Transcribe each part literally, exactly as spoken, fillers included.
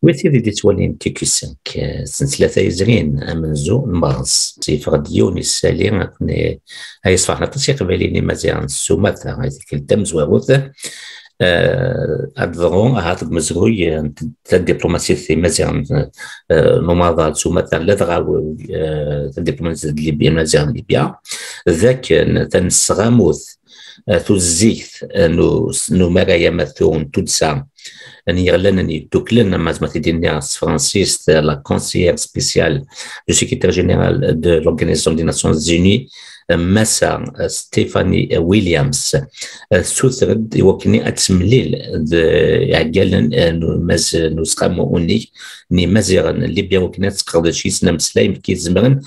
وثيري دي توالين تيكي سانك، آه، سنة ثلاثة يزرين، آه، من زو مارس، سيفغ ديوني السالي، آه، كنا، آه، هاي صفحنا تصيق باليني مزيان السوماتا، هاي ذيك التمز وغوثة. آه، أدفغون، آه، هاتف مزروي، آه، تدبلوماسية في مزيان، آه، آه، نماضة سوماتا، لا دغاو، آه، تدبلوماسية ليبيا، مزيان ليبيا. ذاك، آه، تنسغاموث، آه، ثوزيث، آه، نو، نو مرايا مثون تدسا، أن يغلن أن يتوكلن، ما زمت دينيا فرانسيس، آه، la conseillère spéciale du secrétaire général de l'Organisation des Nations Unies، آه، ماسا، آه، ستيفاني، آه، ويليامز، آه، سوثرد وكني أتسمليل، ذ-، يعقلن، آه، نو، مز-، نو سقامو أونيك، ني مزيغن ليبيا وكني أتسقرد شي سنة مسلايم كي زمرن،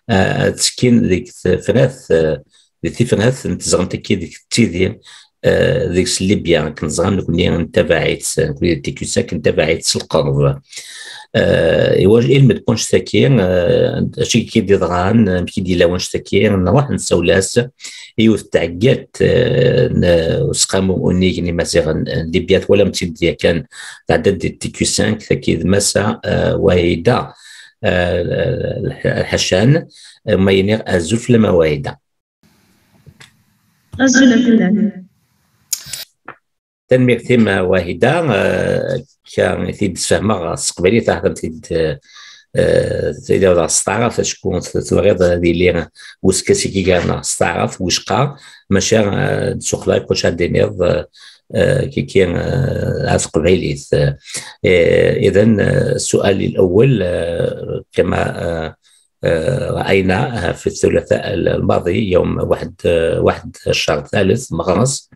آه، تسكين ذيك ث-، فراث، آه، ذي ثفرات نتزغن تكي ذيك تيدي، آه، ذيك ليبيا كنزغن نكوني نتابعيت، نكوني تيكوسا كنتابعيت القرب. آه، إيوا إلمد كونش تاكي، آه، أشي كي دي ضغان، آه، كي دي لاونش تاكي، نروح نسولاس، إيوا تعقدت، آه، ن-، وسقامو أونيغني مزيغن، آه، ليبيا ولا متيديا كان تعدد دي تيكوسان، كي ذ مسا، آه، وهيدا، آه، الح-، الحشان، آه، ما ينير أزوف لما وايدا. أزول كلها. تنميرتي ما واحدة، آه، كان يثيد السفهمة السقبالية تاع تمثيل، آه، آه، سيدي وضع الستعرف، شكون تغيض هذه اللي وسكسي كي كان استعرف وشقا، ماشي، آه، سوق لايف كل شاد دينيض، آه، آه، كي كان، آه، عتق بعيليث. آه، إذن، آه، السؤال الأول، آه، كما، آه، آه، رأينا في الثلاثاء الماضي يوم واحد، آه، واحد الشهر الثالث مغرس،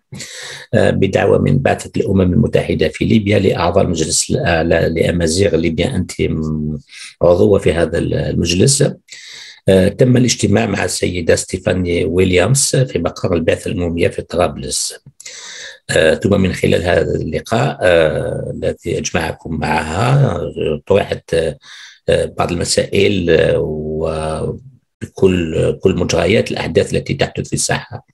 آه، بدعوة من بعثة الأمم المتحدة في ليبيا لأعضاء المجلس الأعلى لأمازيغ ليبيا، أنت م-، عضوة في هذا المجلس. آه، تم الاجتماع مع السيدة ستيفاني ويليامز في مقر البعثة الأممية في طرابلس. آه، ثم من خلال هذا اللقاء، آه، الذي أجمعكم معها، آه، طرحت، آه، آه، بعض المسائل، آه، وكل، كل مجريات الأحداث التي تحدث في الساحة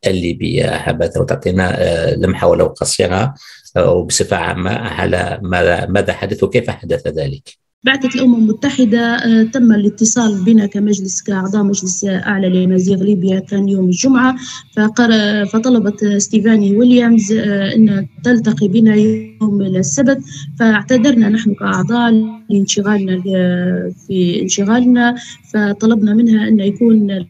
الليبية. حابة تعطينا، آه، لمحة ولو قصيرة، آه، وبصفة عامة على ماذا، ماذا حدث وكيف حدث ذلك؟ بعثة الأمم المتحدة، آه، تم الاتصال بنا كمجلس، كأعضاء مجلس أعلى لأمازيغ ليبيا، كان يوم الجمعة. فقر-، فطلبت ستيفاني ويليامز، آه، أن تلتقي بنا يوم السبت، فاعتذرنا نحن كأعضاء لانشغالنا، آه، في انشغالنا، فطلبنا منها أن يكون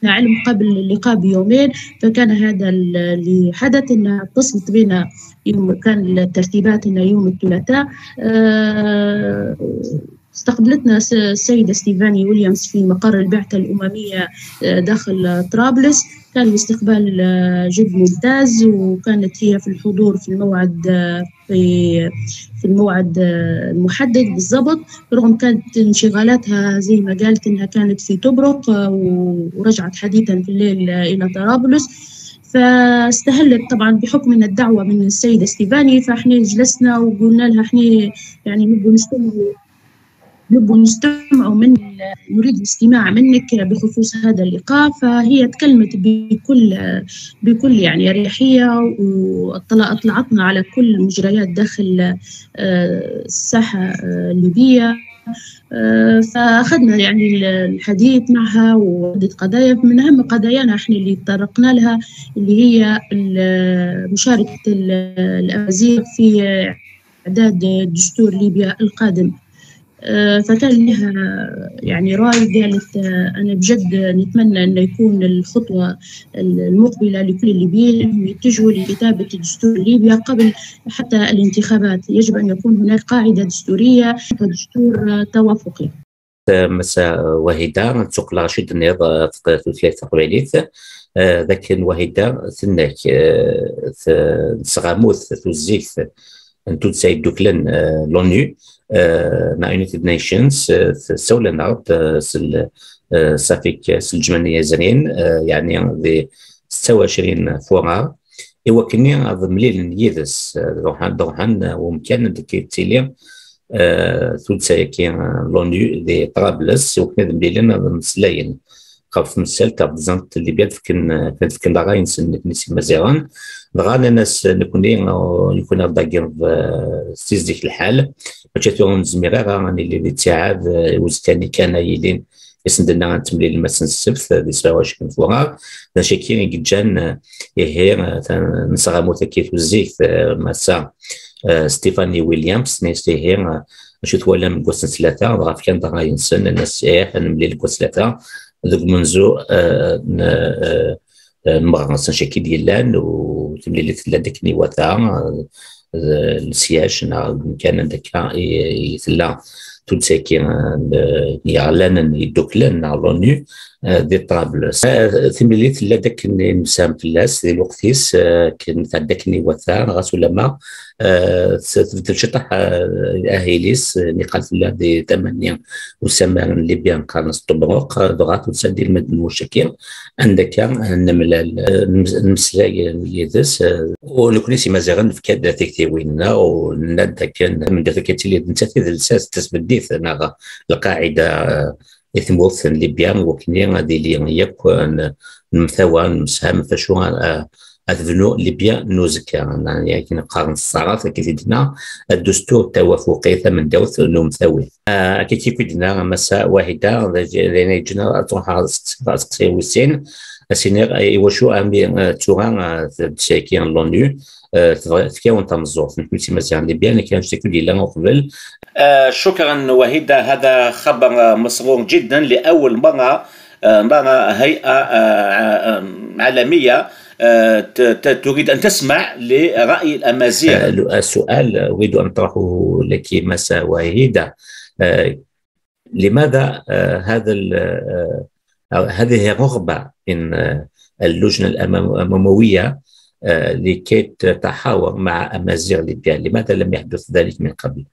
علم قبل اللقاء بيومين. فكان هذا ال-، اللي حدث، أنها اتصلت بنا يوم كان الترتيبات، أنه يوم الثلاثاء. آه، استقبلتنا س-، السيدة ستيفاني ويليامز في مقر البعثة الأممية، آه، داخل طرابلس. كان الاستقبال، آه، جد ممتاز، وكانت هي في الحضور في الموعد، آه، في، في الموعد، آه، المحدد بالضبط، رغم كانت انشغالاتها زي ما قالت إنها كانت في طبرق، آه، ورجعت حديثا في الليل، آه، إلى طرابلس. فاستهلت طبعًا بحكم إن الدعوة من السيدة ستيفاني، فإحنا جلسنا وقلنا لها: "إحنا يعني نبغوا نستمعوا، نبغوا نستمعوا من، نريد الاستماع منك بخصوص هذا اللقاء." فهي تكلمت بكل، بكل يعني أريحية، وأطلع-، أطلعتنا على كل مجريات داخل، آه، الساحة، آه، الليبية. آه، فأخذنا يعني ال-، الحديث معها وعدة قضايا. من أهم قضايانا إحنا اللي تطرقنا لها اللي هي ال-، مشاركة ال-، الأمازيغ في إعداد دستور ليبيا القادم. آه، فكان لها يعني رأي، قالت: "آه، أنا بجد نتمنى أن يكون الخطوة المقبلة لكل الليبيين إنهم يتجهوا لكتابة دستور ليبيا قبل حتى الانتخابات. يجب أن يكون هناك قاعدة دستورية ودستور، آه، توافقي." مساء وحدة، نسوق لرشيد النيض، آه، تقبيليت. آه، ذاك وحدة ثناك، آه، ث-، سغاموث، ثوزيكت، أن تدسي الدكلن، آه، لونو، آه، نا يونايتد نيشنز، آه، ث-، سولة نغط، آه، سل-، آه، صافيك، آه، سلجمانية زرين، آه، يعني ذي ستة وعشرين فورا. إوا كني هذا مليل يدس، آه، روحان، روحان، آه، ومكان ديك تيلي، آه، ثلثاية كي، آه، لونو دي طرابلس، وكنا مليلين هذا مسلاين. خاف مسال تاع بزنت اللي بيد فكن، فكن داغا ينسن نسي مزيغان. دغا ناس نكوني، نكون داقين في سيزديك الحال. باش تيون زميرة راني اللي تساعد، وزكاني كان يلين يسندنا تمليل المسن السبت، دي سوا واش كنت ورا. نشكي جان، إيه، نسغى متكيف وزيك، مسا، ستيفاني ويليامز، نيستي هي، شو توالم قوس ثلاثة، غاف كان دغا ينسن، الناس إيه، نمليل قوس ثلاثة. ذوك منزو، آه، ن-، آه، آه، نبغى نسنشي كي ديال لان، وتملي اللي تلا ديك نيواتا، آه، آه، السياج، نا، كان عندك، آه، ي-، يتلا تونسيكي، آه، ل-، يعلن يدوك لنا لونو، آه، دي طرابلس. آه، تملي اللي تلا ديك ن-، نسام فلاس، دي الوقتيس، آه، كان تاع ديك نيواتا، غاسو لما، آه، س-، تبدل شطح، آه، أهيليس، آه، نقال فلا دي ثمانية وسمى ليبيا قرن الطبروق، آه، دغات وتسدي المد المشكل. عندك النملة، المس-، المسلاية يدس، آه، ونكوني سي مازيغن في كاد ذاتيك تيوينا، وندا كان من ذاتيك تيلي نتا في الساس تسبديث ناغا القاعدة، آه، إثموث ليبيا وكني غادي لي يكون المثوى المسهم فشو، آه، أذبنو ليبيا نوزكا، يعني كي نقارن الصراف كي دينا الدستور التوافقي ثمن دوث نوم ثوي. آه، كي كي كدنا مساء واحدة، لأن يجينا تروح على سقسي، على سقسي وسين، السينير، أي وشو أمي، آه، تورا، آه، تشيكي لونو، آه، تفكيون تمزوف، نكون سي مزيان ليبيا، كان شتي كل إلا قبل. آه، شكرا وحيدة، هذا خبر مسرور جدا. لأول مرة، آه، نرى هيئة، آه، آه، عالمية، آه، ت-، ت-، تريد أن تسمع لرأي الأمازيغ. آه، السؤال أريد أن أطرحه لك مساء واحدة. آه، لماذا، آه، هذا ال-، آه، أو هذه رغبة من، آه، اللجنة الأمم-، الأممية، آه، لكي تتحاور مع أمازيغ ليبيا؟ لماذا لم يحدث ذلك من قبل؟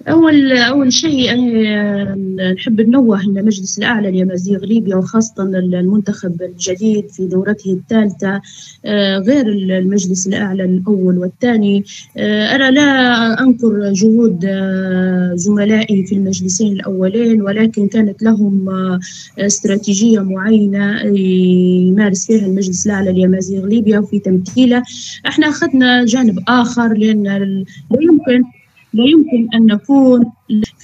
أول، أول شيء، آه، نحب ننوه أن المجلس الأعلى لأمازيغ ليبيا، وخاصة المنتخب الجديد في دورته الثالثة، آه، غير المجلس الأعلى الأول والثاني. آه، أنا لا أنكر جهود، آه، زملائي في المجلسين الأولين، ولكن كانت لهم، آه، استراتيجية معينة يمارس فيها المجلس الأعلى لأمازيغ ليبيا في تمثيله. احنا أخذنا جانب آخر، لأن ال-، لا يمكن، لا يمكن أن نكون،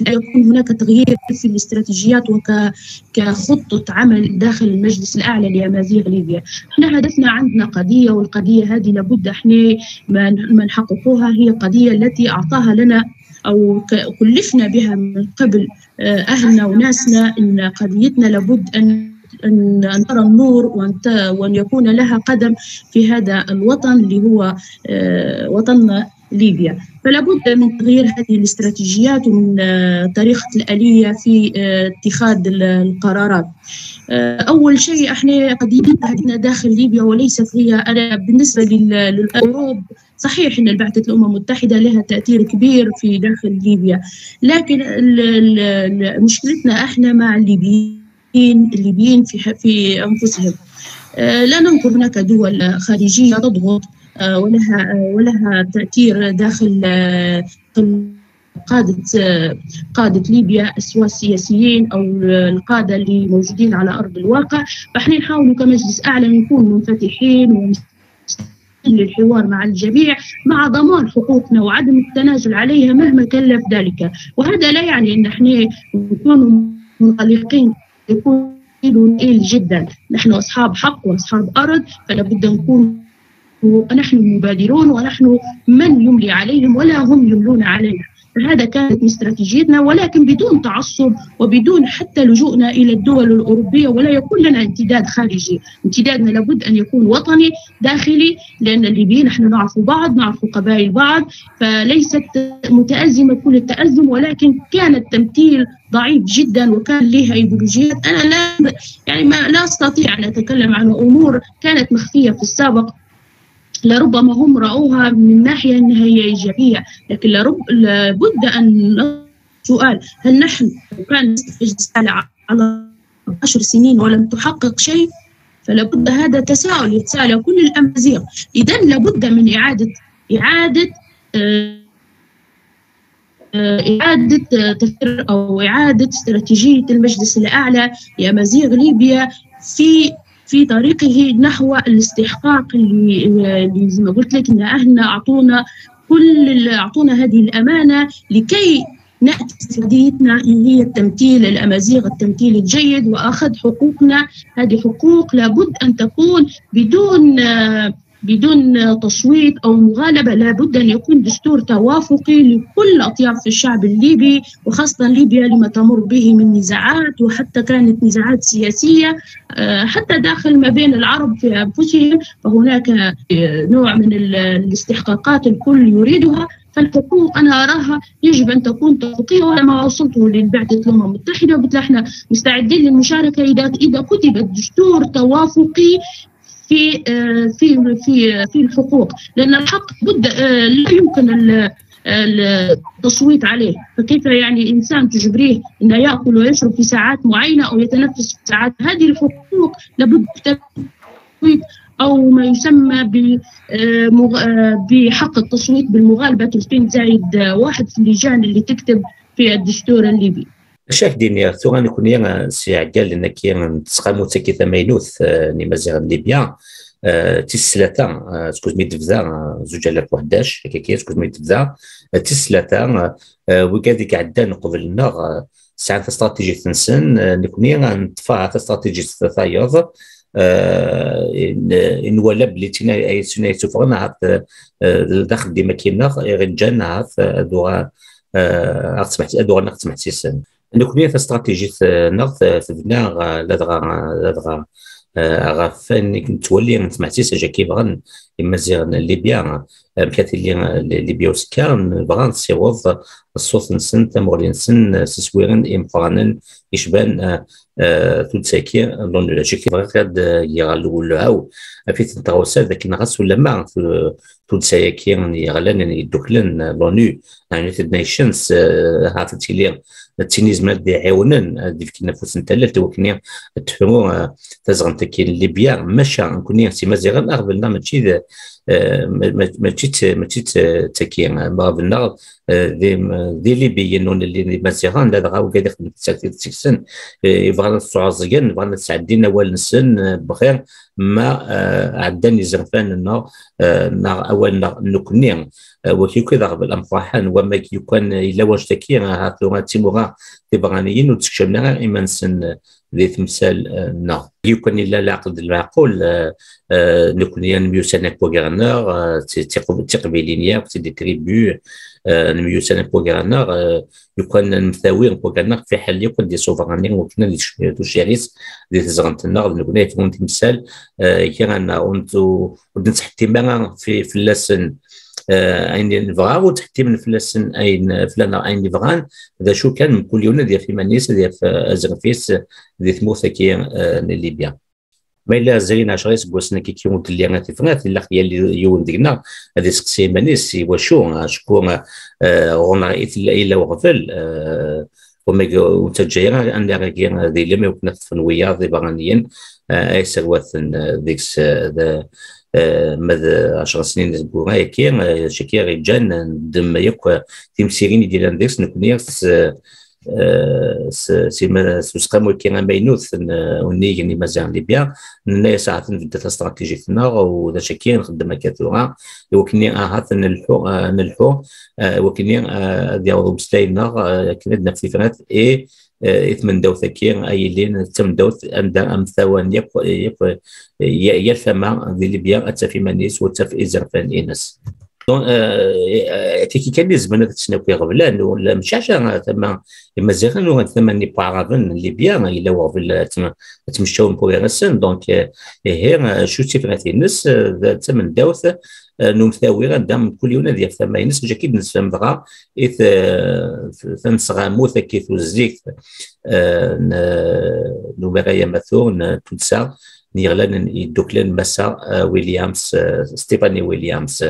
لا يكون هناك تغيير في الاستراتيجيات وك-، كخطة عمل داخل المجلس الأعلى لأمازيغ ليبيا. احنا هدفنا، عندنا قضية، والقضية هذه لابد احنا ما ن-، ما نحققوها، هي قضية التي أعطاها لنا أو ك-، كلفنا بها من قبل، آه، أهلنا وناسنا، إن قضيتنا لابد أن، أن، أن ترى النور، وأن ت-، وأن يكون لها قدم في هذا الوطن اللي هو، آه، وطننا ليبيا. فلا بد من تغيير هذه الاستراتيجيات ومن، آه، طريقة الآلية في، آه، اتخاذ ال-، القرارات. آه، أول شيء، احنا قضيتنا داخل ليبيا، وليست هي، أنا بالنسبة لل-، للحروب، صحيح أن بعثة الأمم المتحدة لها تأثير كبير في داخل ليبيا، لكن ال-، ال-، ال-، مشكلتنا احنا مع الليبيين، الليبيين في ح-، في أنفسهم. آه، لا ننكر هناك دول خارجية تضغط، آه، ولها، آه، ولها تأثير داخل، آه، قادة، آه، قادة ليبيا، سواء السياسيين أو القادة اللي موجودين على أرض الواقع. فإحنا نحاول كمجلس أعلى نكون منفتحين ومستعدين للحوار مع الجميع، مع ضمان حقوقنا وعدم التنازل عليها مهما كلف ذلك. وهذا لا يعني أن إحنا نكون منغلقين، يكون نقيل جدا. نحن أصحاب حق وأصحاب أرض، فلا بد نكون ونحن المبادرون، ونحن من يملي عليهم ولا هم يملون علينا. فهذا كانت استراتيجيتنا، ولكن بدون تعصب وبدون حتى لجوءنا إلى الدول الأوروبية، ولا يكون لنا امتداد خارجي. امتدادنا لابد أن يكون وطني داخلي، لأن الليبيين نحن نعرف بعض، نعرف قبائل بعض، فليست متأزمة كل التأزم، ولكن كان التمثيل ضعيف جدا، وكان لها أيديولوجيات. أنا لا، يعني، ما، لا أستطيع أن أتكلم عن أمور كانت مخفية في السابق، لربما هم رأوها من ناحية أنها هي إيجابية، لكن لرب-، لابد أن، سؤال: هل نحن لو كان مجلس على، على عشر سنين ولم تحقق شيء؟ فلابد هذا تساؤل يتساءل كل الأمازيغ. إذن لابد من إعادة، إعادة، آه، آه، إعادة، آه، تفكير أو إعادة استراتيجية المجلس الأعلى لأمازيغ ليبيا في، في طريقه نحو الاستحقاق اللي، اللي زي ما قلت لك، إن إحنا أعطونا كل ال-، أعطونا هذه الأمانة لكي نأتي استراتيجيتنا، اللي هي التمثيل الأمازيغ، التمثيل الجيد، وأخذ حقوقنا. هذه حقوق لابد أن تكون بدون، آه، بدون تصويت أو مغالبة، لابد أن يكون دستور توافقي لكل أطياف الشعب الليبي، وخاصة ليبيا لما تمر به من نزاعات، وحتى كانت نزاعات سياسية، آه، حتى داخل ما بين العرب في أنفسهم، فهناك، آه، نوع من ال-، الاستحقاقات الكل يريدها. فالحقوق أنا أراها يجب أن تكون توافقية، وأنا ما وصلته للبعثة الأمم المتحدة، وبالتالي إحنا مستعدين للمشاركة إذا، إذا كتب الدستور توافقي في، آه، في، في، في الحقوق، لأن الحق بد، آه، لا يمكن ال-، التصويت عليه. فكيف يعني إنسان تجبريه إنه يأكل ويشرب في ساعات معينة أو يتنفس في ساعات؟ هذه الحقوق لابد تكون أو ما يسمى ب-، آه، مغ-، آه، بحق التصويت بالمغالبة ثلاثين زائد واحد في اللجان اللي تكتب في الدستور الليبي. شاك دينيا ثوغا نكوني سي عقال لنا كي نتسقى موتاكي ثمينوث، آه، نمازيغ ليبيا، آه، تسلتا، آه، سكوز مي تبدا، آه، زوج آلاف وحداش، هكا كي سكوز مي تبدا، آه، تسلتا، آه، آه، وكاديك عدان قبل النغ، آه، ساعة استراتيجية تنسن، آه، نكوني نطفى استراتيجية ثايض، آه، إن، إن ولا بلي تينا أي سنة يسوفغنا هات، آه، داخل ديما كينا، غنجان هات، آه، دوغا، آه، أغتسمح-، دوغا نغتسمح سيسن. نكوني في استراتيجية، آه، نغ-، في بناء، آه، لدغا، لدغا، آه، غا فين كنت تولي نسمع سيسا جا كيبغن يمزيغن ليبيا، آه، مكاتي لي، آه، ليبيا وسكان، بغان سيوض الصوت نسن، تمغلي نسن، آه، سسويرن، إمقرانن، إشبان، آه، آه، تود ساكي، لون لا جيك بغا غاد، آه، يغال ولا هاو. أفيت نتغوسا ذاك نغاس ولا ما، آه، تود ساكي يغلن يدوكلن، آه، لونو، United Nations، آه، هاف تيلي، تينيز ما دي عيونن، آه، دي فكنا فوسن تلال، توكني تفهمو، آه، تزغن تكين ليبيا، ماشا نكوني سي مازيغن أغبلنا ماشي ذا، آه، ما، ما، ماشي ت-، ماشي ت-، تكين، آه، ما أغبلنا، آه، ذي، ذي ليبيين ون اللي مازيغن، لا دغا وقاعد يخدم في السكسن، آه، يبغى نتسعزقن، يبغى نتسعدين أول نسن، آه، بخير، ما، آه، عدن يزرفان النار، آه، نار أول نار نكني، آه، وكي كذا قبل أمفراحان، وما كي يكون إلا واش تكي، آه، هاتو غا تيموغا تبغانيين وتكشمنا غا إما نسن ذي تمثال، آه، نار. يكون إلا العقد المعقول، آه، آه، نكني نميوسان بوغرنر، آه، تي-، تيقب-، تقبيلين ياك، تي دي تريبيو، آه، نميوسان بوغرنر، آه، يكون المثاوي بوغرنر في حال يكون دي سوفراني وكنا دي ش-، دو شيريس، دي تزغنت النار، نكون يكون تمثال، آه، كي غانا ونتو، ونتحتي ما في، في اللسن، آه، أين نبغى، وتحتي من في اللسن أين فلان أين نبغان، ذا شو كان من كل يوم ديال في منيس، ديال في أزرفيس، دي ثموثة كي، آه، ليبيا. ما إلا زين عشرة يسقوسنا كي كيموت اللي أنا تفنات، إلا خيال يوم دينا، هذه سقسي منيس، وشو، شكون، آه، غنى إلا، إلا وغفل، آه، وما يق-، وتجايا أن راكي ذي لم يكن في نويا ذي بغانيين، آه، أي سروات، آه، ذيك س-، ذا، آه، ماذا عشر سنين زقورا يكي، آه، شكي غيجان، دم يكو، تيمسيرين يدير ذيك نكوني س-، آه، س-، سيما سوسقام وكي غنبينوث، آه، ونيجي مازال ليبيا، ننا ساعة نبدا استراتيجيتنا، وذا شكي نخدم هكا ثورة، وكني، آه، هات نلحو، آه، نلحو، آه، وكني، آه، ديال بستاينا، آه، كنا نفسي فنات، إيه، آه، إثمن دوثة كي، أي لين تم دوث، أم دا، أم ثوان يب-، يب-، ي-، يا ثما ذي ليبيا، أتا في منيس، وتا في إزر فان إنس. دونك، آه، آه، كي، كي كان لازم أنا تسنى كي غبلان، ولا مش عشان ثما، إما زيغن، وثما ني بارافن ليبيا، إلا هو غبل تم-، تمشاو من بوغي غسن. دونك، آه، إيه، آه، شو تفرات إنس، آه، ذا تم دوث، آه، نوم ثاوي غندا من كل يوم نادي في ثمانين سجاكيد نسفهم دغا إث، آه، ثنسغامو ثكيث وزيك، آه، ن-، نوميغا ياماثو، ن-، تونسا، نيغلان يدوكلان مسا، آه، ويليامز، آه، ستيفاني ويليامز،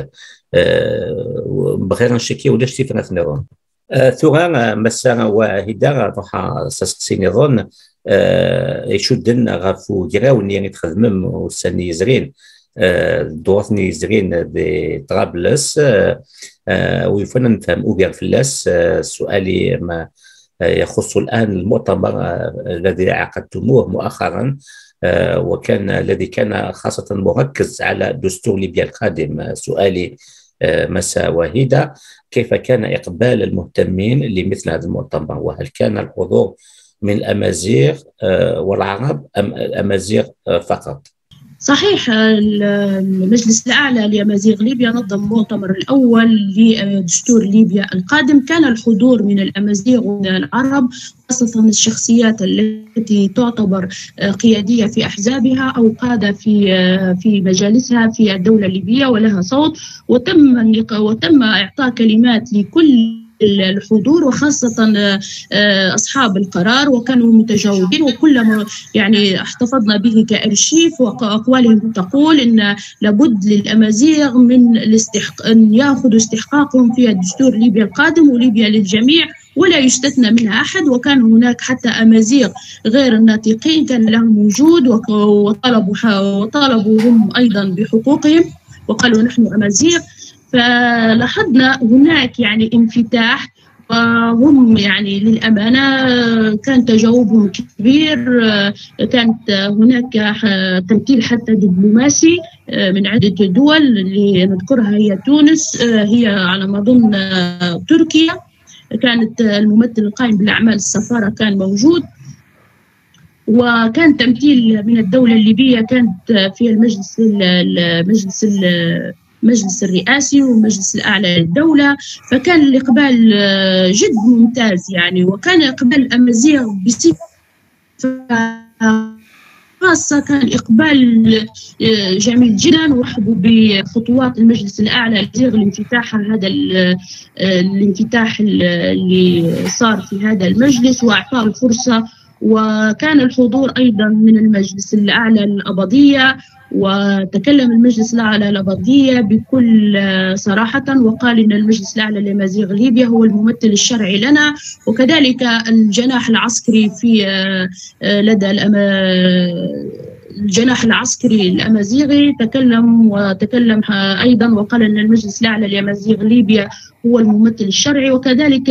آه، بغير نشكي ولا شتي فينا ثنيرون. آه، ثورة، آه، مسا وهدا روح ساسقسي نظن، آه، يشدن غفو جراوني يعني تخدمم وساني يزرين. آه، دوثني زرين دي طرابلس، آه، آه، ويفنن فهم أوبير فلاس. آه، سؤالي ما، آه، يخص الآن المؤتمر، آه، الذي عقدتموه مؤخرا، آه، وكان الذي كان خاصة مركز على دستور ليبيا القادم. آه، سؤالي، آه، مساء واحدة، كيف كان إقبال المهتمين لمثل هذا المؤتمر؟ وهل كان الحضور من الأمازيغ، آه، والعرب، أم الأمازيغ، آه، فقط؟ صحيح، ال-، المجلس الأعلى لأمازيغ ليبيا نظم المؤتمر الأول لدستور ليبيا القادم. كان الحضور من الأمازيغ ومن العرب، خاصة الشخصيات التي تعتبر، آه، قيادية في أحزابها أو قادة في، آه، في مجالسها في الدولة الليبية ولها صوت. وتم النق-، وتم إعطاء كلمات لكل الحضور، وخاصة، آه، آه، أصحاب القرار، وكانوا متجاوبين، وكلما يعني احتفظنا به كأرشيف، وأقوالهم تقول إن لابد للأمازيغ من الاستحق-، أن يأخذوا استحقاقهم في الدستور ليبيا القادم، وليبيا للجميع ولا يستثنى منها أحد. وكان هناك حتى أمازيغ غير الناطقين كان لهم وجود، وك-، وطالبوا ح-، وطالبوا هم أيضًا بحقوقهم، وقالوا: "نحن أمازيغ". فلاحظنا هناك يعني انفتاح، وهم يعني للأمانة كان تجاوبهم كبير. كانت هناك ح-، تمثيل حتى دبلوماسي من عدة دول، اللي نذكرها هي تونس، هي على ما أظن تركيا، كانت الممثل القائم بالأعمال السفارة كان موجود. وكان تمثيل من الدولة الليبية، كانت في المجلس ال-، ال-، مجلس ال-، المجلس الرئاسي والمجلس الأعلى للدولة. فكان الإقبال، آه، جد ممتاز يعني، وكان إقبال الأمازيغ بصفة خاصة كان إقبال، آه، جميل جدًا، ورحبوا بخطوات المجلس الأعلى لتسهيل انفتاح هذا ال-، آه، الانفتاح ال-، اللي صار في هذا المجلس، وإعطاء الفرصة. وكان الحضور أيضًا من المجلس الأعلى الأبدية، وتكلم المجلس الأعلى الأبدية بكل، آه، صراحة، وقال إن المجلس الأعلى لأمازيغ ليبيا هو الممثل الشرعي لنا، وكذلك الجناح العسكري في، آه، آه، لدى الأما-، الجناح العسكري الأمازيغي تكلم، وتكلم، آه، أيضًا، وقال أن المجلس الأعلى لأمازيغ ليبيا هو الممثل الشرعي، وكذلك،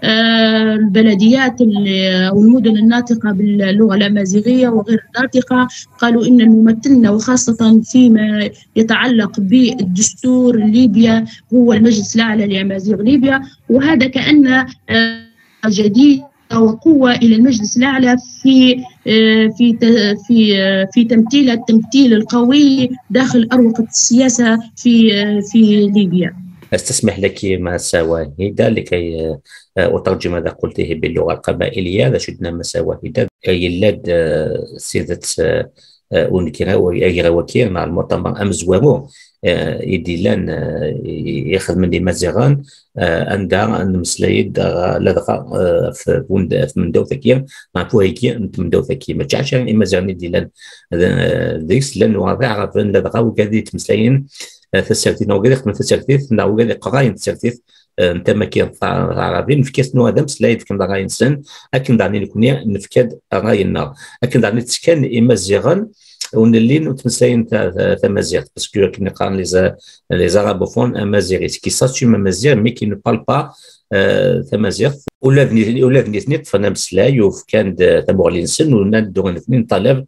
آه، البلديات ال-، أو المدن الناطقة باللغة الأمازيغية وغير الناطقة، قالوا إن الممثلنا، وخاصة فيما يتعلق بالدستور ليبيا، هو المجلس الأعلى لأمازيغ ليبيا. وهذا كأن، آه، جديد وقوة إلى المجلس الأعلى في، آه، في ت-، في، آه، في تمثيل، التمثيل القوي داخل أروقة السياسة في، آه، في ليبيا. أستسمح لك مساء واحدة لكي، آه، أترجم ما قلته باللغة القبائلية. لشدنا مساء واحدة. يلاد، آه، سيدة، آه، آه، ونكرا ويغا وكير مع المؤتمر أمزوارو، آه، يدي لان، آه، ياخذ من دي مزيغان، آه، أندا نمسليد، آه، لدغا، آه، في بوند-، في من دو ثكير، مع فوهيكي أنت من دو ثكير. ما تشعش يعني إما زغني دي لان، آه، ديس لان واضح عرفن لدغا وقاعد يتمسلين، آه، في السرتين، وقاعد يخدم في السرتين، نا وقاعد يقراين السرتين، آه، أنت ما كي عرفين في كاس نو هذا مسليد كم دغا ينسن، أكن دعني نكوني نفكاد راينا، أكن دعني تسكن إما زغن، ونلين وتمسلين تا-، تا-، تمازيغ، باسكو كي نقرا لي ز-، les arabophones amazighistes, qui s'assument amazigh, mais qui ne parlent pas, euh, tamaziɣt. Ula d nitni, ula d nitni ṭṭfen ameslay, uf-, kan-d tamuɣli-nsen, u nnan-d uɣen-ten-in ṭṭalab,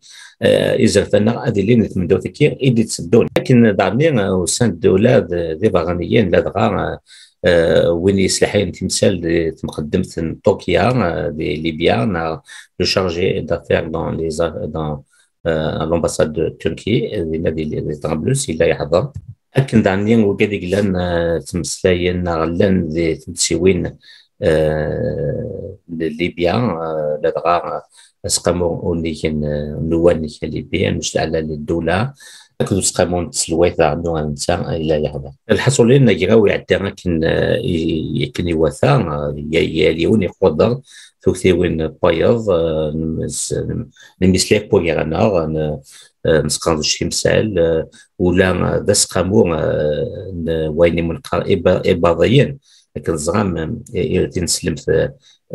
euh, izerfan-nneɣ ad ilin di tmendawt-agi i d-itteddun. Akken daɣen, euh, usan-d ula d, d ibeṛṛaniyen, ladɣa, euh, euh, win yeslaḥayen timsal di temqeddemt n Turkiya, euh, di Libya, neɣ le chargé d'affaires dans les a-, dans euh, à l'ambassade de Turquie, euh, di nadi di Trablus, yella yeḥḍer. Akken daɣen wigad i yellan, euh, ttmeslayen neɣ llan di tmsiwin, euh, n Libya, euh, ladɣa, euh, asqamu unnig n, euh, n uwanek alibi, amec leɛla n ddula, akked usqamu n tselwayt daɣen netta yella yeḥḍer. Lḥaṣulin, agraw iɛedda akken, euh, i, akken iwata, euh, ya-, yal yiwen iquder tugtiwin n wayeḍ, euh, nmes-, nemmeslay ɣef wagar-nneɣ, n-, eh, nesqerdec timsal, eh, ula d aseqqamu, eh, n wayen i wen-neqqar iba-, ibaḍiyen, akken teẓram, eh, i, i tineslemt, eh,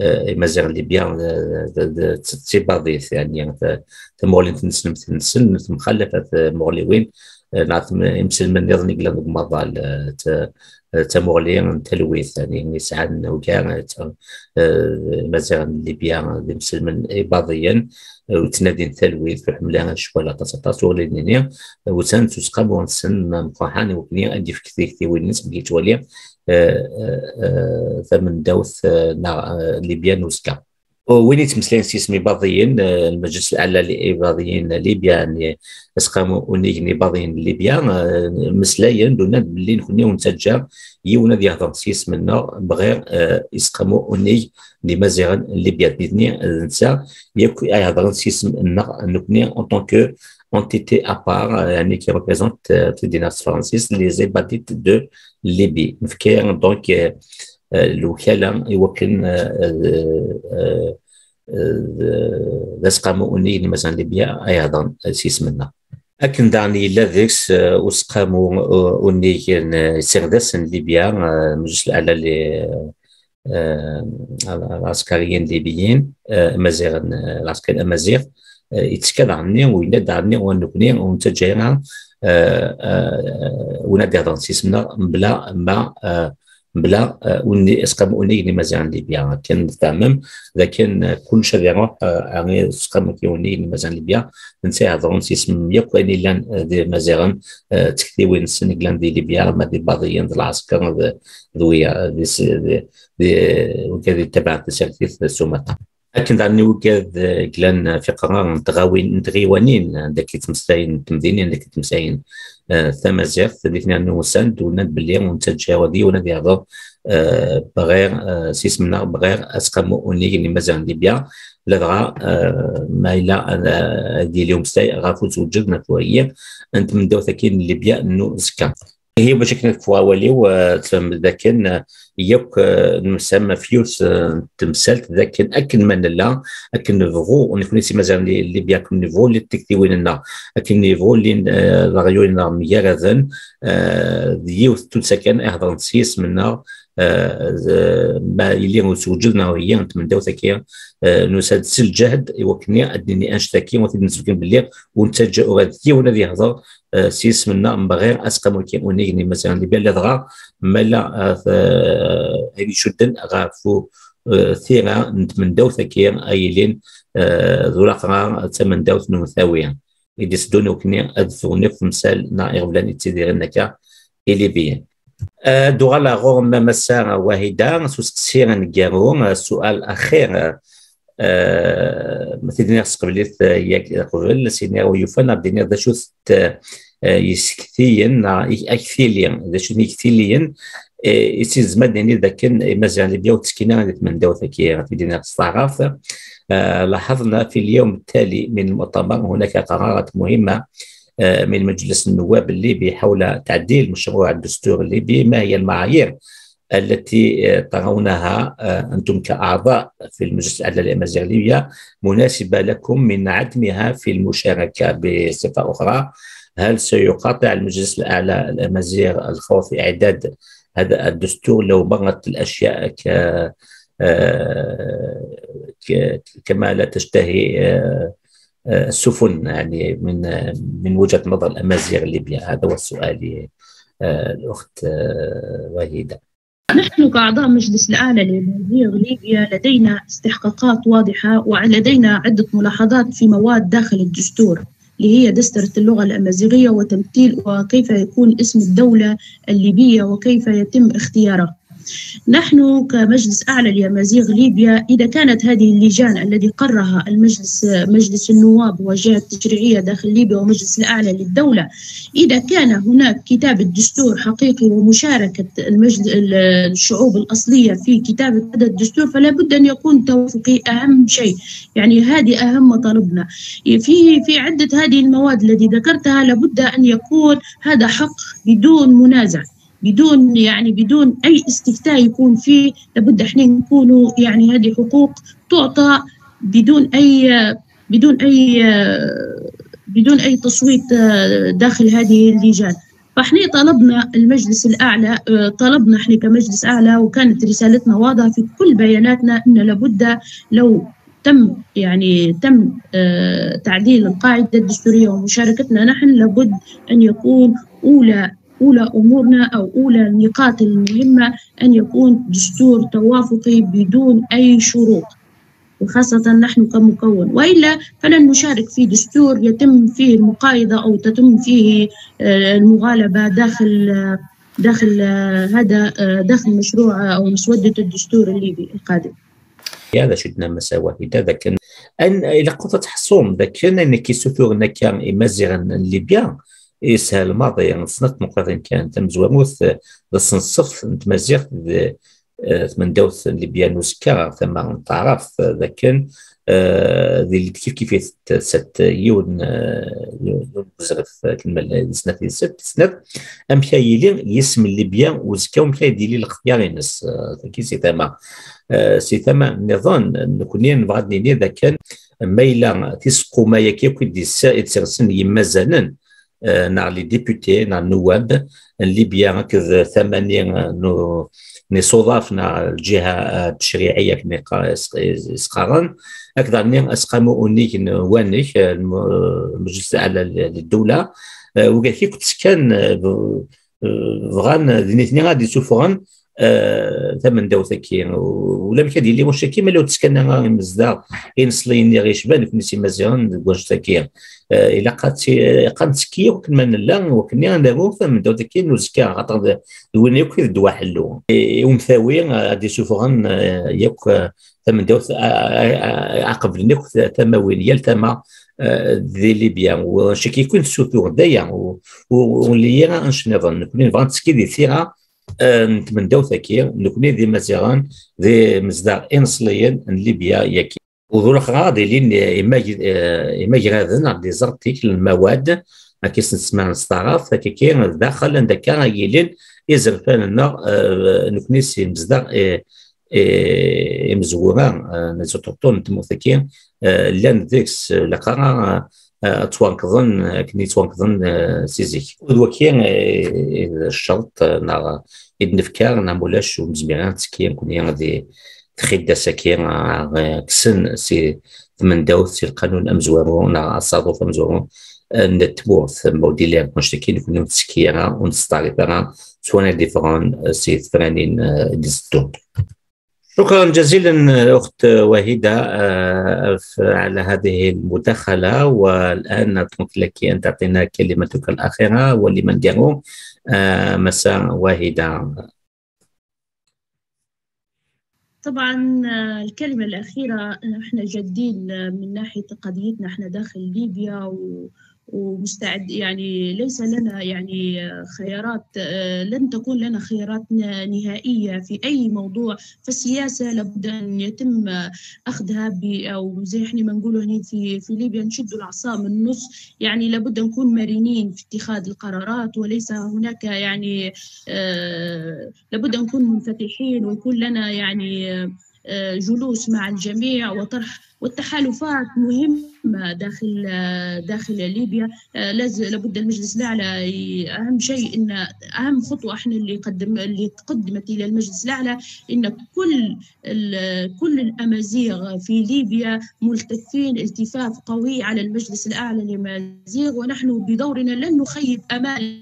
eh, imaziɣen n Libya, eh, d, d, d, d tibaḍit, yani, t-, tamuɣli n tneslemt-nsen temxallaf ɣer tmuɣliwin آه، نعرف م-، يمسلمن نظن يقلن مظال، آه، ت-، آه، تمغلي تلويث، يعني، يسعى نوكا، آه، ت-، آه، مزيغ ليبيا، يمسلمن إباضيا، آه، وتنادي تلويث، وحملها شوالا تصطاس وغلينينيا، آه، وسان تسقم ونسن مقاحان وكنيا أدي في كثير كثير وين نسبة تواليا، آه، آه، آه، ثمن دوث، آه، نا-، آه، ليبيا نوسكا. وين يتمثلين سيسم إباضيين، آه، المجلس الأعلى لإباضيين ليبيا، يعني، إسقامو أونيغ إباضيين ليبيا، آه، مسلاين دونا بلين كوني ونتجا يونا دي هضم سيسم النار بغير، آه، إسقامو أونيغ دي مزيغن ليبيا. بإذن نسا يكو أي هضم سيسم النار نكوني en tant que entité à part، آه، يعني، qui représente، آه، في ديناس فرانسيس les Ibadites de Libye. نفكر donc، آه، آه، الوكالة يوكلن، آه، آه، آه، آه، ذا سقامو أونيغ مثلًا ليبيا أيضًا سيسمنا. أكن داني لذيكس، آه، وسقامو، آه، أونيغ، آه، سيردسن ليبيا، آه، مجلس الأعلى ل-، آه، العسكريين الليبيين، آه، مزيغ، آه، العسكري الأمازيغ، آه، يتكاد عني ويند عني ونكني ونتجينا، آه، آه، ونادي هذا سيسمنا بلا ما، آه، بلا، آه، وني اسقام وني اللي مازال ليبيا كان نتعمم، لكن، آه، كل شيء يروح، آه، يعني اسقام كي وني اللي مازال ليبيا نسيها ظهر سيسم يكو أني لان، آه، دي مازال، آه، تكتي وين السنة لان دي ليبيا ما دي بعضيين دي العسكر، آه، ذوية، آه، دي س-، دي، دي، آه، وكذا تبع تسعة سومتا. لكن دعني وكذا، آه، جلان في قرار نتغاوين، نتغيوانين، آه، داك يتمساين، تمدينين، داك يتمساين، آه، ثمازيغ، ثبتنا أنه سند، ونبلي، ونتجاوزي، ونبيض، آه، بغير، آه، سيسمنا، بغير أسقم أونيغ اللي مازال ليبيا، لدغا، آه، ما إلا، آه، دي اليوم ساي، غافو توجدنا كوهي، أنت من دوثكين ليبيا، أنه زكا. هي باش كنا في والي وتم، لكن يك نسمى فيوس، آه، تمثلت، لكن أكن من لا، أكن نبغو، ونكون سي مازال اللي، اللي بياكم نبغو، اللي تكتي وين لنا، أكن نبغو، اللي، آه، لا غيون لنا مجردا، آه، ديو تو سكن، اهضر نسيس منا، آه، ز-، ما اللي وسجلنا وهي أنت من دوتك، آه، نسد سل جهد، وكني أدني أنشتكي، وتبني سكن باللي، ونتجه أغاد كي ونبي هضر، آه، سيس منا مبغير أسقم وكي ونيجني مثلًا لبيان لدغا ملا، آه، ف-، آه، يشدن غا فو، آه، ثيرا نتمندو ثكير أيلين، آه، ذو الأخرى تمندو ثنو ثاوية. إدي سدوني وكني أدفوني في مثال نا إغفلان إتسيدي غنكا إلي بيان. آه، دوغالا غور ما مسا واحدة، سوس تسيرا نقارو، آه، سؤال أخير، آه، آه، ما تديني خص قبليت، آه، ياك قبل، سيني ويوفانا بديني ذا شو ست، آه، يسكتيين، آه، يك-، أكثيليا، ذا شو يكثيليا، آه، يسيز مدني ذا كان، آه، مازال بيو تسكينا غادي تمنداو ثكي، غادي دينا تستعرف. آه، لاحظنا في اليوم التالي من المؤتمر هناك قرارات مهمة، آه، من مجلس النواب الليبي حول تعديل مشروع الدستور الليبي. ما هي المعايير التي، آه، ترونها، آه، أنتم كأعضاء في المجلس الأعلى للأمازيغ الليبية مناسبة لكم من عدمها في المشاركة؟ بصفة أخرى، هل سيقاطع المجلس الأعلى الأمازيغ الخوض في إعداد هذا الدستور لو مرت الأشياء ك-، آه، ك-، كما لا تشتهي، آه، آه، السفن، يعني، من، من وجهة نظر الأمازيغ الليبية؟ هذا هو السؤال، آه، الأخت، آه، وحيدة. نحن كأعضاء مجلس الأعلى للأمازيغ ليبيا لدينا استحقاقات واضحة، ولدينا عدة ملاحظات في مواد داخل الدستور، اللي هي دسترة اللغة الأمازيغية وتمثيل، وكيف يكون اسم الدولة الليبية وكيف يتم اختيارها. نحن كمجلس أعلى لأمازيغ ليبيا، إذا كانت هذه اللجان الذي قرها المجلس، مجلس النواب وجهة تشريعية داخل ليبيا ومجلس الأعلى للدولة، إذا كان هناك كتابة دستور حقيقي ومشاركة المجل-، ال-، الشعوب الأصلية في كتابة هذا الدستور، فلا بد أن يكون توافقي أهم شيء. يعني، هذه أهم مطالبنا. في، في عدة هذه المواد التي ذكرتها، لابد أن يكون هذا حق بدون منازع، بدون، يعني، بدون أي استفتاء يكون فيه. لابد إحنا نكونوا، يعني، هذه حقوق تعطى بدون أي، بدون أي، بدون أي تصويت، آه، داخل هذه اللجان. فإحنا طلبنا المجلس الأعلى، آه، طلبنا إحنا كمجلس أعلى، وكانت رسالتنا واضحة في كل بياناتنا، إن لابد لو تم، يعني، تم، آه، تعديل القاعدة الدستورية ومشاركتنا نحن، لابد أن يكون أولى، أولى أمورنا أو أولى النقاط المهمة أن يكون دستور توافقي بدون أي شروط، وخاصة نحن كمكون، وإلا فلن نشارك في دستور يتم فيه المقايضة أو تتم فيه، آه، المغالبة داخل، آه، داخل، آه، هذا، آه، داخل مشروع، آه، أو مسودة الدستور الليبي القادم. هذا شدنا مساواه إذا ذاك أن إلى قطة حصوم ذاك أن كي سثور نكا إمازيغن ليبيا. إسها الماضي سنة مقرن كان تم زواموث ذا الصنصف نتمازيغ ذ-، آه، من دوث ليبيا نوسكا ثم تعرف ذاكن، آه، ذي اللي كيف كيف ست يون، آه، يون بزرف كلمة سنة ست سنة. أم كايلي يسم ليبيا وزكا أم كايدي لي الاختيار ينس، آه، كي سي ثما. آه، سي ثما نظن نكوني نبغى نيني ذا كان ميلا تسقو ما يكيكو دي سا يتسرسن يمازنن، آه، ناع لي ديبوتي، ناع النواب، ليبيا هكذا ثمانية، آه، نو-، ني صوضاف ناع الجهة، آه، التشريعية كني قا-، إس-، إس-، إسقارن. هكذا ني أسقامو أونيك ن-، وانيك، آه، الم-، المجلس الأعلى ل-، للدولة. آه، وكاكي كنت سكان، آه، ب-، آه، بغان ذي نيتني غادي سوفغن، آه، ثمن داو ثكي. ولم كان يلي مشكي ما لو تسكن غا مزدار إنسلين يا غيش بالك نسي مزيان واش ثكي. آه، إلا قات، قام تسكي وكن من لا وكني أنا مو ثمن داو ثكي نزكا خاطر ذا-، وين يكون دوا حلو. إيه، ومثاوي، آه، غادي سوفغن، آه، يك، آه، ثمن داو ث-، آه، آه، آه، عقب نك ث-، ثماوين يال ثما، آه، ذي ليبيا. وشكي يكون السوثو دايا و-، و-، واللي يرى أنش نظن نكون نبغى نتسكي ذي ثيرة، آه، نتمناو ثاكي، نكوني ذي مزيغان، ذي مزداغ إنصليين ليبيا ياكي. وذو الأخرى دي لين إما ج-، آه، إما جرادن عبد زرتيك المواد، ما كيس نسمع نستعرف، فكي كي داخل عندك كان يلين إزرفان النار، آه، نكوني سي مزداغ، آه، آه، إمزورة، آه، نزوتوتون تموثكي، آه، لان ذيكس لقرا، آه، توانكضن، آه، كني توانكضن، آه، سيزيك. ود وكي، آه، الشرط، آه، ناغ إد نفكار، ناغ مولاش ومزميران تسكي، كوني غادي تخيد ساكي، آه، كسن سي ثمن داوث سي القانون أمزوارو، ناغ أصادوف أمزوارو، آه، نتبوث موديلير مشتكين، كوني متسكيرا ونستعرفنا، سوانا ديفران، آه، سي ثمانين، آه، ديستون. شكرا جزيلا أخت وحيدة، آه، ف-، على هذه المداخلة. والآن نترك لك أن تعطينا كلمتك الأخيرة ولمن جاءوا، آه، مساء وحيدة. طبعا، آه، الكلمة الأخيرة، آه، احنا جادين، آه، من ناحية قضيتنا احنا داخل ليبيا و-، ومستعد، يعني ليس لنا يعني، آه، خيارات، آه، لن تكون لنا خيارات ن-، نهائية في أي موضوع. فالسياسة لابد أن يتم أخذها ب-، أو زي احنا ما نقوله هنا في، في ليبيا نشد العصا من النص، يعني لابد نكون مرنين في اتخاذ القرارات، وليس هناك يعني، آه، لابد نكون منفتحين ويكون لنا يعني، آه، آه، جلوس مع الجميع وطرح، والتحالفات مهمة داخل، آه، داخل ليبيا. آه، لازم، لابد المجلس الأعلى ي-، أهم شيء إن أهم خطوة إحنا اللي قدم-، اللي تقدمت إلى المجلس الأعلى إن كل ال-، كل الأمازيغ في ليبيا ملتفين التفاف قوي على المجلس الأعلى للأمازيغ، ونحن بدورنا لن نخيب أمال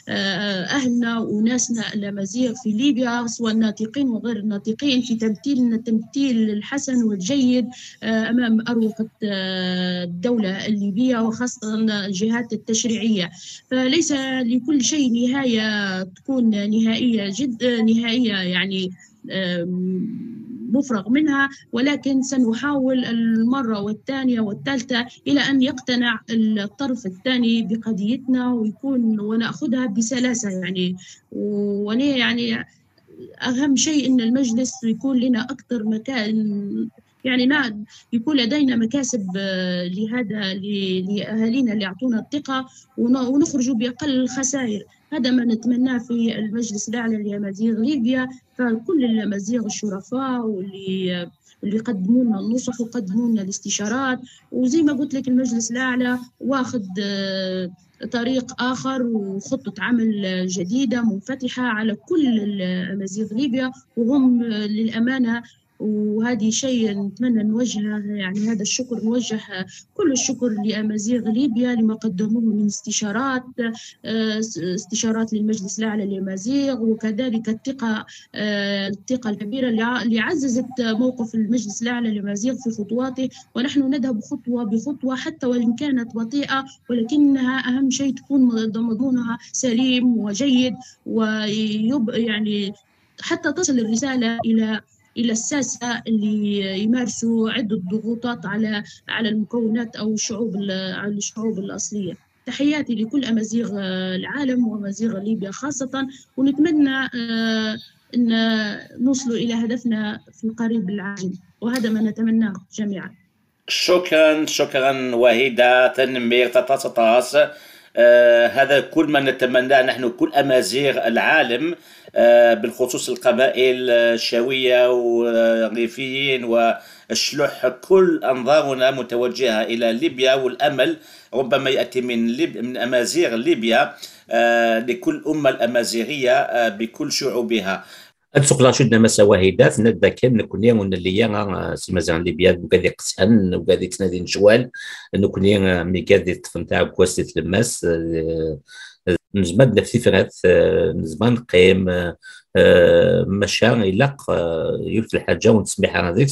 آه، أهلنا وناسنا الأمازيغ في ليبيا، سواء ناطقين وغير ناطقين، في تمثيلنا تمثيل الحسن والجيد، آه، أمام أروقة، آه، الدولة الليبية، وخاصة الجهات التشريعية. فليس لكل شيء نهاية تكون نهائية جد، نهائية يعني، آم، مفرغ منها، ولكن سنحاول المرة والثانية والثالثة إلى أن يقتنع الطرف الثاني بقضيتنا ويكون، ونأخذها بسلاسة يعني. وأنا يعني أهم شيء إن المجلس يكون لنا أكثر مكان، يعني نا-، يكون لدينا مكاسب، آه، لهذا، ل-، لأهالينا اللي أعطونا الثقة، ون-، ونخرجوا بأقل الخسائر. هذا ما نتمناه في المجلس الأعلى لأمازيغ ليبيا، فكل الأمازيغ الشرفاء واللي، واللي قدموا لنا النصح وقدموا لنا الاستشارات. وزي ما قلت لك، المجلس الأعلى واخد، آه، طريق آخر وخطة عمل جديدة منفتحة على كل الأمازيغ ليبيا، وهم، آه، للأمانة وهذه شيء نتمنى نوجهه، يعني هذا الشكر نوجه كل الشكر لأمازيغ ليبيا لما قدموه من استشارات، آه، استشارات للمجلس الأعلى لأمازيغ، وكذلك الثقة، آه، الثقة الكبيرة اللي ع-، اللي عززت موقف المجلس الأعلى لأمازيغ في خطواته. ونحن نذهب خطوة بخطوة حتى وإن كانت بطيئة، ولكنها أهم شيء تكون مضمونها سليم وجيد، ويب-، يعني حتى تصل الرسالة إلى إلى الساسة اللي يمارسوا عدة ضغوطات على على المكونات أو الشعوب ال-، على الشعوب الأصلية. تحياتي لكل أمازيغ، آه، العالم وأمازيغ ليبيا خاصة، ونتمنى، آه، أن نوصلوا إلى هدفنا في القريب العاجل، وهذا ما نتمناه جميعا. شكرا، شكرا وحيدة تنمير تطاس طاس. آه، هذا كل ما نتمناه نحن كل أمازيغ العالم، آه، بالخصوص القبائل الشاوية والريفيين والشلوح، كل أنظارنا متوجهة إلى ليبيا، والأمل ربما يأتي من ليب-، من أمازيغ ليبيا، آه، لكل أمة الأمازيغية، آه، بكل شعوبها. أتسوق لا شدنا مسا واحدة، نبدا كان نكوني ونلي أنا، آه، سي مازال ليبيا، وقاعد يقسحن، وقاعد يتنادي نشوال، نكوني، آه، مي قاعد يتفن تاع كواس تلماس، آه، نزمان نفتي فرات، آه، نزمان قيم، آه، آه، مشا يلق، آه، يوت الحاجة ونسميها هذيك،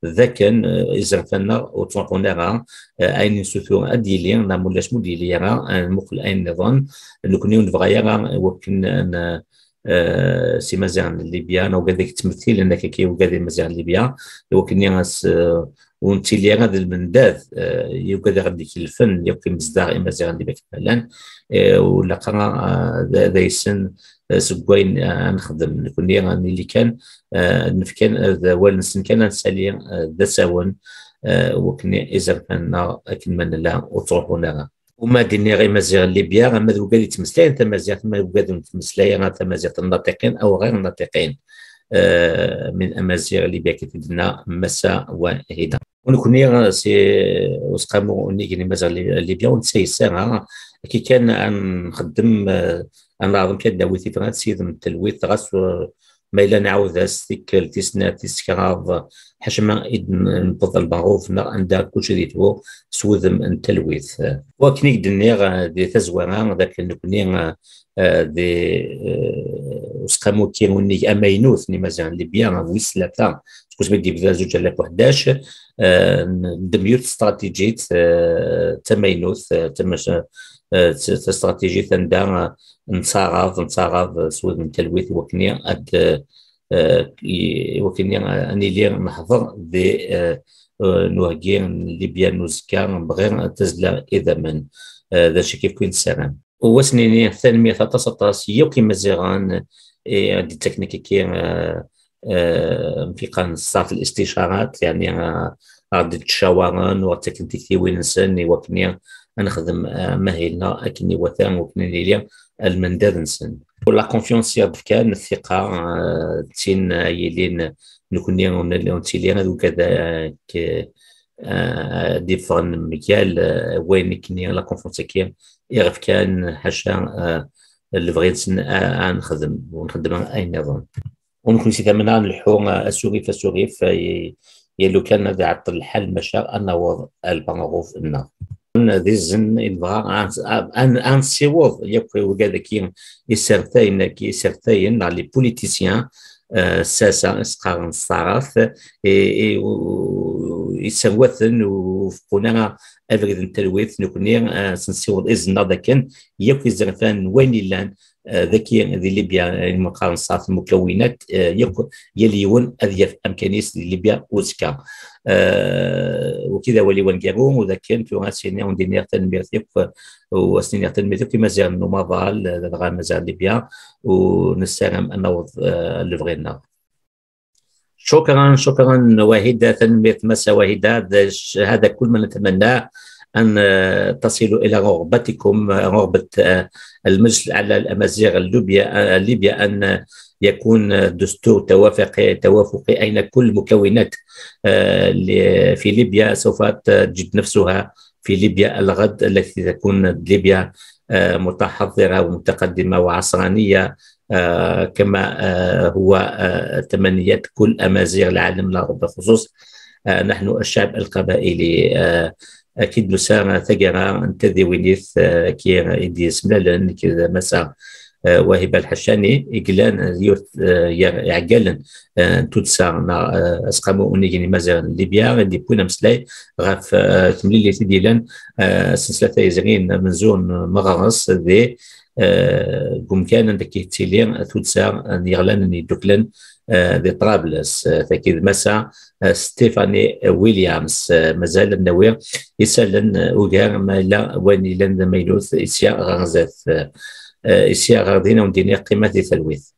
ذاكن، آه، إزرفنا وتروحونا راه، آه، أين نسوثو أديلي، نا مولاش موديلي راه، آه، مقل أين نظن، نكوني ونبغى راه، وكن أنا، آه، سي مازال ليبيا، أنا وقاعد تمثيل أنك كي وقاعد مازال ليبيا، وكني أس-، آه، ونتي لي هذا المنداذ، آه، يوقع غادي كي الفن، يوقع مصداق إما زي غادي بك فعلًا، آه، ولا قرا، آه، ذا، ذا يسن، آه، سقوين، آه، نخدم، نكون لي راني اللي كان، آه، نفكان، آه، ذا وال نسن كان نسالي، آه، ذا ساون، آه، وكني إزر كان نا، أكن من لا، وتروحوا لنا. وما ديني غير مزيغ ليبيا، غير ما ذو قاعد يتمسلين، تا مزيغ، ما ذو قاعد يتمسلين، غير تا مزيغ الناطقين أو غير الناطقين، آه، من أمازيغ ليبيا كتبنا مسا وهدا. ونكوني سي وسقامو نيجي مزيغ لي-، ليبيا ونسي الساعة. كي كان نخدم، آه، أنا عظم كان داوي في فرنسا، سيد من التلويث، غاس، آه، ما إلا نعاود أستيك التسنة، تسكراض، حشمة إذ نبض المعروف، نا عندها كل شيء ديتو، سوذم أن تلويث. وكنيك دنيغ دي تزويرة، ذاك نكوني، آه، دي، آه، وسقامو كي ونيك أمينوث، ني مازال ليبيا، ويس ثلاثة، تكون سميت دي بدا زوج آلاف وحداش، آه، دميوت استراتيجية، آه، تمينوث، آه، تمش-، آه، ت-، ت-، استراتيجية تندا، آه، نصاغض، نصاغض سوذم تلويث وكني أد، آه، ي-، وكني أني لي نحضر دي، آه، آه، نوهجي ليبيا نوزكا بغير تزلا إذا من، آه، ذا شكيف كوين سلام. وسنيني ثانمية ثلاثة عشر يوكي مزيغان، إيه، دي تكنيكي كي، آه، آه، في قان صاف الاستشارات، يعني، آه، غادي تشاورن وتكنتيكي وين نسن وكني نخدم، آه، مهلنا أكني وثان وكني ليليا المنداد نسن. ولا كونفيونس يرد كان الثقة، آه، تين يلين نكوني ونلي ونتيلي أنا وكذا، آه، ك-، آه، دي فان ميكال، آه، وين كني لا كونفيونس كي يعرف كان حاشا، آه، اللي بغيت نسن-، آه، آه، نخدم ونخدم أي نظام. ونكون سي ثمنا نلحو، آه، السوري فالسوري في، يا لو كان هذا عطل الحل مشا أنا وضع البنغوف النار. ذي الزن يبغى أن، أن، أن سيوض يكوي وقال كي يسرتين، كي يسرتين على لي بوليتيسيان، آه، ساسا إسقار الصراف، إي، إي، و-، يسوثن وفقنا أبغيد التلويث نكوني، آه، سنسيوض إذن هذا كان يكوي زرفان وين لان، آه، ذكي ذي ليبيا، يعني، مقارن صارت المكونات، آه، يك-، يليون أذيف أمكانيس ذي ليبيا وزكا. آه، وكذا ولي ونقارون، وذا كان في راسي نيا وندينيا تنميرتك، وسنينيا تنميرتك، كما زال نومافال، آه، غا مازال ليبيا، ونسلم أنه، آه، اللي بغينا. شكرًا، شكرًا واحدة، تنمية مسا واحدة. هذا ش-، هذا كل ما نتمناه، أن، آه، تصلوا إلى رغبتكم، آه، رغبة، آه، المجلس الأعلى الأمازيغ الليبيا، آه، ليبيا، أن يكون دستور توافقي، توافقي، أين كل مكونات، آه، ل-، في ليبيا سوف تجد نفسها في ليبيا الغد، التي تكون ليبيا، آه، متحضرة ومتقدمة وعصرانية، آه، كما آه، هو آه، تمنيات كل أمازيغ العالم العربي بخصوص آه، نحن الشعب القبائلي. آه، أكيد لسان ثقرة انتدي وينيث آه، كي إدي سملالن كذا مسا آه، وهبة الحشاني إقلان يوث آه، يع- يعقلن آه، تدسا نا، آه، أسقامو أونيجيني مازال ليبيا اللي بونا مسلاي غاف آه، تمليلي تديلن آه، سلسلة يزغين من زون مغرس ذي آه، قم كان عندك يتسيلي تدسا أن يغلن أن يدوكلن آه، ذي طرابلس آه، تأكيد مسا آه، ستيفاني ويليامز آه، مازال النوير يسألن آه، وقار ما لا وين لن ميلوث إسيا غرزث آه، آه، إسيا غرضينا ونديني قيمة ذي ثلويث.